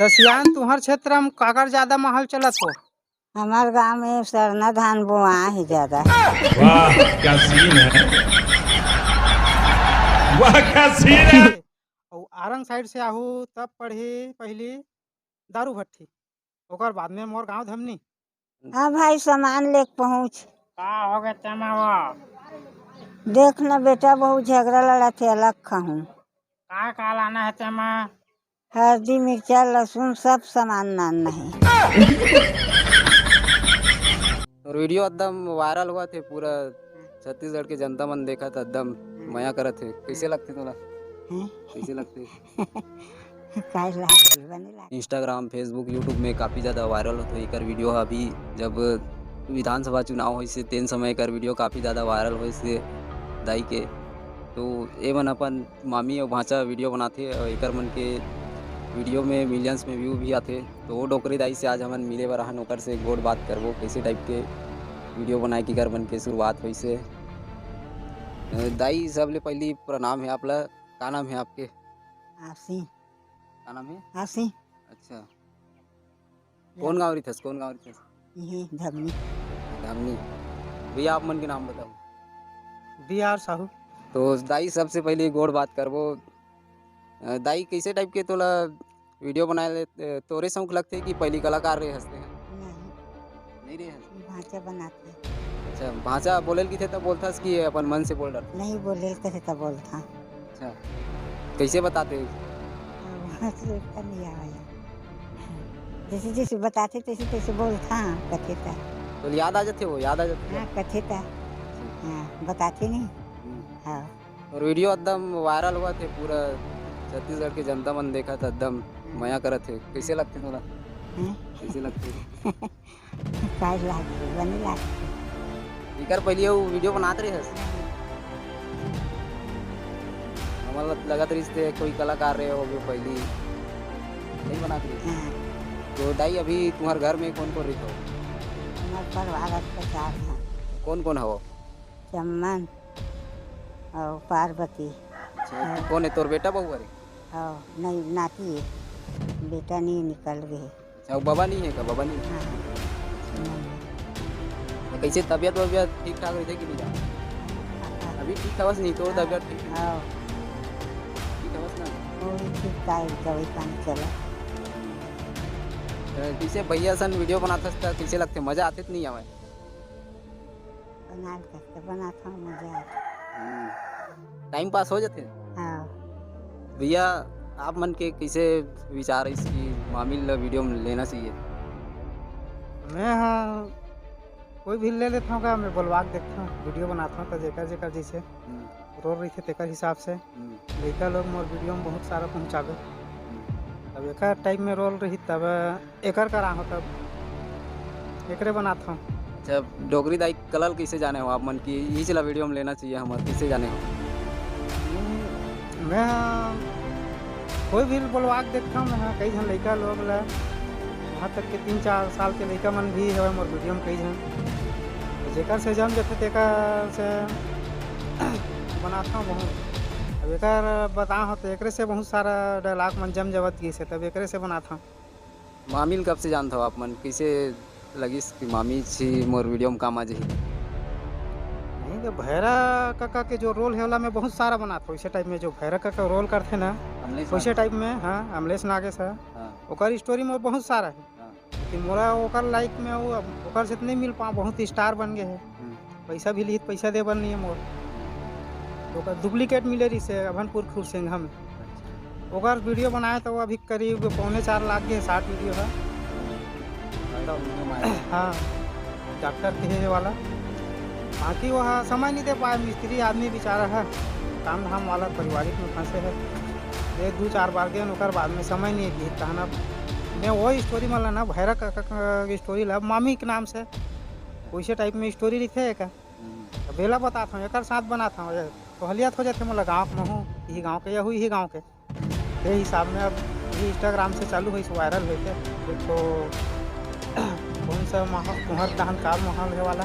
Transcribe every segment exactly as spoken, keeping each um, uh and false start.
त सियान, तुंहर क्षेत्र म काकर जादा माहौल चलत हो? हमर गांव में सरना धान बोआ हे जादा। वाह, क्या सीन है। वाह, क्या सीन है। अउ आरंग side से आहू तब पड़ही पहिली दारू भट्ठी, ओकर बाद में मोर गांव धमनी। हाँ भाई, सामान लेके पहुँच। का हो गे तेमा वो? देख न बेटा, बहुत झगड़ा लड़त हे, अलग खाहूँ। का का लाना हे तेमा? हरदी, मिर्चा, लहसुन, सब सामान लाना हे। तोर video एकदम viral होवत हे, पूरा छत्तीसगढ़ के जनता मन देखत हे, एकदम मया करत हे। कइसे लगथे तोला? हैं? कइसे लगथे? काय लागही, बने लागही। Instagram, Facebook, YouTube में काफ़ी ज़्यादा viral होत हे एकर video ह। अभी जब विधानसभा चुनाव होइस हे, तेन समय एकर video काफ़ी ज़्यादा viral होइस हे दाई के। तो ए मन अपन मामी अउ भांचा video बनाथे अउ एकर मन के video में millions में view भी आथे। तो वो डोकरी दाई से आज हमन मिले बर आहन, ओकर से गोठ बात करबो, कइसे type के video बनाए के एकर मन के शुरुआत होइस हे। अ, दाई, सबले पहिली प्रणाम हे आप ला। का नाम हे आपके? आसी। का नाम हे? आसी। अच्छा। कोन गाँव रहिथस? कोन गाँव रहिथस? इही धमनी। धमनी। भैया, आप मन के नाम बताओ। बी आर साहू। तो दाई, सबसे पहले गोठ बात करबो। अ, दाई, कैसे type के तोला video बनाए ले, अ, तोरे शौक लगथे कि पहली कलाकार रहे हस तें? नहीं। नहीं रहे हस? भांचा बनाथे। अच्छा, भांचा बोले ल किथे तब बोलथस कि अपन मन से बोल डरथस? नहीं, बोले ल कथे तब बोलथा। अच्छा, कैसे बताथे? अब भांचा का नहीं आवे। जैसे जैसे बताथे, तैसे तैसे बोलथा, कथे ता। तो याद आ जाथे वो, याद आ जाथे? हाँ, कथे ता। हाँ, बताथे नहीं। हम्म। हाँ। और video एकदम viral होवत हे, पूरा छत्तीसगढ़ के जनता मन देखत हे, एकदम मया करत हे। कैसे लगथे तोला? हैं? कैसे लगथे? काय लागही, बने लागही। एकर पहली वो video बनात रहे हस? हमन ल लगत रहिस ते कोई कलाकार रहे होबे पहली, नहीं बनात रहे। हाँ। तो दाई, अभी तुम्हार घर में कौन कौन रहिथो? हमार परिवार अब पचास हे। कौन कौन हो? चम्मन अउ पार्वती। अच्छा, तो कौन हे, तोर बेटा बहू हरे? हाँ, नहीं, नाती हे, बेटा नहीं, निकल गए। अच्छा, वो बाबा नहीं हे का? बाबा नहीं हे? हाँ, नहीं। तो कैसे तबियत वबियत ठीक ठाक रहिथे कि नहीं? अभी ठीक हवस नहीं, तोर तबियत ठीक हे? हाँ। ठीक हवस ना? वो भी ठीक ठाक, दवाई पानी चला। तो कैसे भैया सन video बनाथस त कैसे लगथे, मजा आथे त नहीं आवे? बना के तो बनाथों, मजा आथे। हम्म। Time pass हो जाथे? हाँ। भैया, आप मन के कैसे विचार हे कि मामी ल video में लेना चाहिए? मैं, हाँ, कोई भी ले लेथों का, मैं बोलवा के देखथों, video बनाथों, तो जेकर जेकर जैसे हम्म। role रहिथे तेकर हिसाब से। हम्म। लइका लोग मोर video में बहुत सारा पहुँचावे। हम्म। अब एकर type में role रही तब एकर करा हो तब एकरे बनाथों। अच्छा, डोकरी दाई कला ल कैसे जाने हो आप मन कि इही ला video में लेना चाहिए हमर, कैसे जाने हो? मैं कोई भी बोलवा के देखथों, मैं कई झन लइका लोग ला, यहाँ तक के तीन चार साल के लइका मन भी हवे मोर video में कई झन, तो जेकर से जम जाथे तेकर से बनाथों बहुत। अब एकर बताओ तो एकरे से बहुत सारा dialogue मन जम जावत गिस हे, तब एकरे से बनाथों। मामी ल कब से जानथव आप मन? कइसे लगिस कि मामी जी मोर video में काम आ जाही? नहीं, तो भैरा कका के जो role हे, ओला मैं बहुत सारा बनात हूँ। वैसे type में जो भैरा कका role करथे ना, अमलेश वैसे नागेश। Type में, हाँ, अमलेश नागेश हे। हाँ। ओकर story में बहुत सारा हे। हाँ। लेकिन मोला ओकर लायक में वो, ओकर से तो नहीं मिल पाऊँ, बहुत star बन गए हे। हम्म। पैसा भी लिहित, पैसा दे बर नहीं हे मोर। ओकर duplicate मिले रहिस हे अभनपुर खुरसिंघा में। अच्छा। ओकर video बनाए तो वो अभी करीब पौने चार लाख के short video हे। हाँ, doctor के हे वाला। बाकी वो हा समय नहीं दे पाए, मिस्त्री आदमी बेचारा हे, काम धाम वाला पारिवारिक में फंसे हे। एक दू चार बार गए, ओकर बाद में समय नहीं हे, कहना मैं वो story में ला ना, भैरा कका के story ला मामी के नाम से, वैसे type में story लिखे हे का। हम्म। अब एला बताथंव, एकर साथ बनाथंव, ये तोहलियत हो जाथे मोला गाँव के महू, इही गाँव के, यहू इही गाँव के। ये हिसाब में अब ये Instagram से चालू होइस viral होइके। एक तो कौन सा माहौल, तुम्हार दहन का माहौल हे वाला,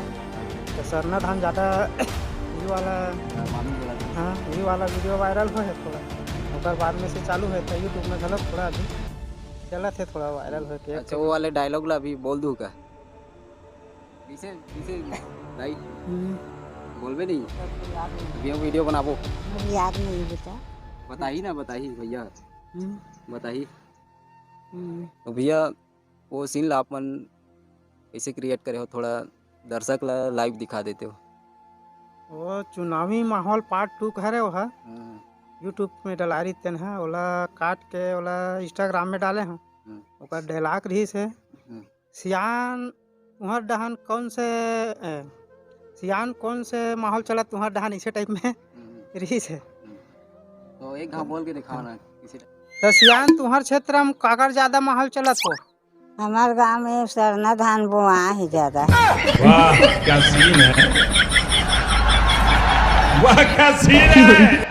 तो सरना धान ज़्यादा ये वाला, हाँ, मामी बोला था। हाँ, ये वाला video viral होए हे थोड़ा, ओकर बाद में से चालू होए था YouTube में गलत थोड़ा अभी। चलत हे थोड़ा वायरल होय के। अच्छा, वो वाले डायलॉग ला अभी बोल दूँ का? किसे, किसे भाई? हम्म। बोलबे नहीं? अभी हम वीडियो बनाबो। मुझे याद नहीं बेटा। बताही ना, बताही भैया। हम्म। बताही। हम्म। तो भैया, वो सीन ला आप मन कैसे क्रिएट करे हो, थोड़ा दर्शक ला लाइव दिखा देते हो। वो चुनावी माहौल पार्ट टू का हरे, वो ह। हम्म। YouTube में डलारी तेन ह, ओला काट के ओला Instagram में डाले हूँ। हम्म। ओकर डायलॉग रहिस हे, हम्म। सियान तुहर डहान कौन से, ए, सियान कौन से माहौल चलत तुहर डहान, इसे टाइप में हम्म। रहिस हे। हम्म। तो एक घाव बोल के दिखाओ ना, किसी टाइप। तो सियान तुहर क्षेत्र में काकर ज्यादा माहौल चलत हो? हमार गांव में सरना धान बोआ है ज्यादा। वाह, क्या सीन है। वाह, क्या सीन है।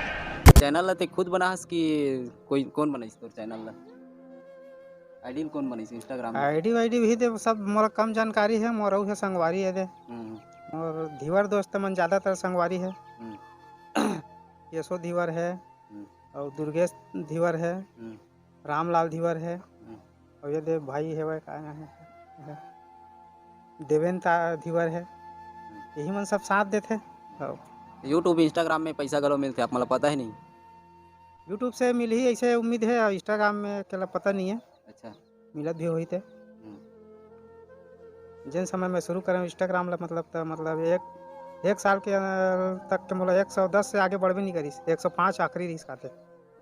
चैनल ला ते खुद बनाहस कि कोई, कौन बनाइस तोर चैनल ला? आइडियल कौन बनाइस Instagram में? आईडी वाईडी भी दे, सब मोला कम जानकारी है, मोर अउ है संगवारी है दे। हम्म। मोर धीवर दोस्त मन ज्यादातर संगवारी है। हम्म। यशो धीवर है, हम्म। अउ दुर्गेश धीवर है, हम्म। रामलाल धीवर है, हम्म। अउ ये दे भाई है, वह का नाम है? देवेंद्र धीवर है। हम्म। यही मन सब साथ देथे। हाँ। YouTube, Instagram में पैसा घलो मिलथे, आप मोला पता ही नहीं। YouTube से मिलही ऐसे उम्मीद है, और Instagram में अकेला पता नहीं है। अच्छा। मिलत भी होही ते। हम्म। जेन समय मैं शुरू करें Instagram ला, मतलब, त, मतलब, एक, एक साल के, अ, तक के मोला एक सौ दस से आगे बढ़बे नहीं करिस, एक सौ पाँच आखिरी रहिस काते।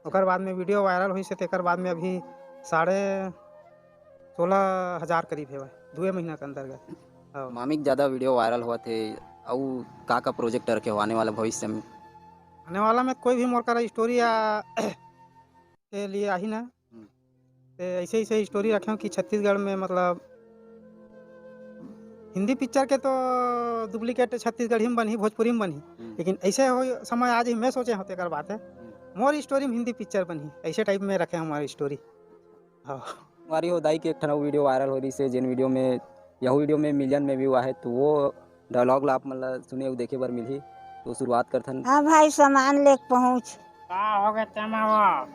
ओकर बाद में वीडियो वायरल होइस हे, तेकर बाद में अभी साढ़े सोलह हजार करीब हेवय, दुए महीना के अंतर्गत। हाँ। मामी के ज्यादा वीडियो वायरल होवत हे, अउ का का प्रोजेक्ट रखे हो आने वाला भविष्य में? आने वाला में कोई भी मोर करा स्टोरी या के लिए आही ना, हम्म। ते ऐसे, ऐसे स्टोरी रखे हो कि छत्तीसगढ़ में, मतलब, हिंदी पिक्चर के तो डुप्लीकेट छत्तीसगढ़ी में बनही, भोजपुरी में बनही, हम्म। लेकिन ऐसे हो समय आज ही मैं सोचे हों, तेकर बात है, हम्म। मोर स्टोरी में हिंदी पिक्चर बनही, ऐसे टाइप में रखे हमारी स्टोरी। हाँ। हमारी हो दाई के एक ठन वीडियो वायरल हो रही से, जिन वीडियो में, यहू वीडियो में मिलियन में व्यू आहे, तो वो डायलॉग ला आप मन ला सुने अउ देखे बर मिलही। तो शुरुआत करथन। हाँ भाई, सामान लेके पहुँच। का हो गए तेमा वो?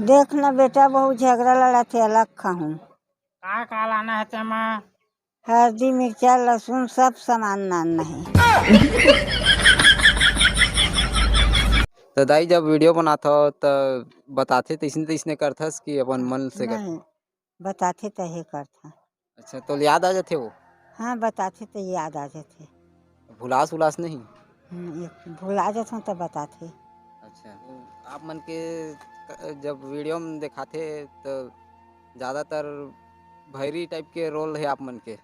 देख न बेटा, बहुत झगड़ा लड़त हे, अलग खाहूँ। का का लाना है तेमा? हल्दी, मिर्चा, लहसुन, सब सामान लाना है। तो दाई, जब वीडियो बनात हो, त बताथे तइसने तइसने करथस कि अपन मन से कर? नहीं, बताथे तहे करथा। अच्छा, तो याद आ जाथे वो? हाँ, बताथे तो याद आ जाथे। भुलास उलास नहीं? हम्म, ये भुला जाथों तो बताथे। अच्छा, तो आप मन के क-, जब वीडियो में देखाथे, तो ज्यादातर भैरी टाइप के रोल है आप मन के।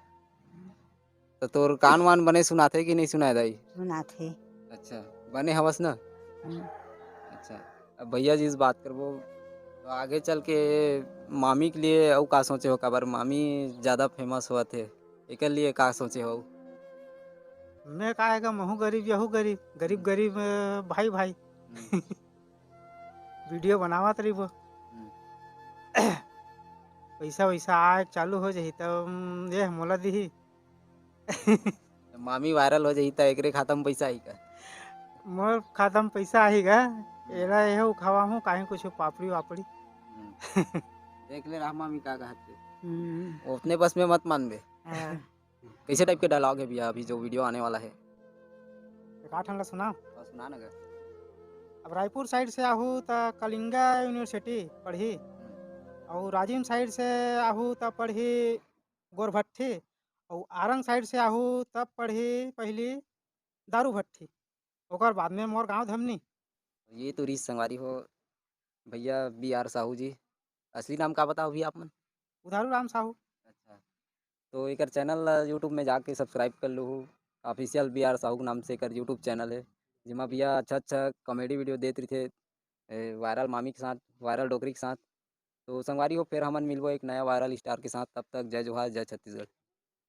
तो तोर कान वान बने सुनाथे कि नहीं सुनाय दाई? सुनाथे। अच्छा, बने हवस ना? हम्म। अच्छा, अब भैया जी से बात करबो, तो आगे चल के मामी के लिए अउ का सोचे हो, काबर मामी ज्यादा फेमस होवत हे, एकर लिए का सोचे हो? मैं का है का, महू गरीब, यहू गरीब, गरीब हम्म। गरीब, अ, भाई भाई। हम्म। वीडियो बनावत रहिबो। हम्म। पैसा वैसा आए चालू हो जाही, तब, हम्म, ये मोला दिही। मामी वायरल हो जाही, त एकरे खाता में पैसा आही का? मोर खाता में पैसा आही गा। हम्म। एला एहे उखावा हूँ, काहे कुछ पापड़ी वापड़ी। हम्म। देख ले रहा मामी का कहत हे। हम्म। ओतने बस में मत मानबे। हाँ। कैसे टाइप के डायलॉग है भैया, अभी जो वीडियो आने वाला है? एक आठ ठन ला सुनाओ। हाँ, सुना ना गा। अब रायपुर साइड से आहू त कलिंगा यूनिवर्सिटी पढ़ही, हम्म। अउ राजिम साइड से आहू त पढ़ही गोरभट्ठी, अउ आरंग साइड से आहू तब पढ़ही पहली दारू भट्ठी, ओकर बाद में मोर गांव धमनी। ये तो रीस संगवारी हो भैया बी आर साहू जी। असली नाम का बताओ भैया आप मन? उधारू राम साहू। अच्छा, तो एकर चैनल ला YouTube में जाके सब्सक्राइब कर लो, ऑफिशियल बी आर साहू के नाम से एकर YouTube चैनल है, जेमा भैया अच्छा अच्छा कॉमेडी वीडियो देत रहिथे, ए, वायरल मामी के साथ, वायरल डोकरी के साथ। तो संगवारी हो, फिर हमन मिलबो एक नया वायरल स्टार के साथ। तब तक जय जोहार, जय छत्तीसगढ़।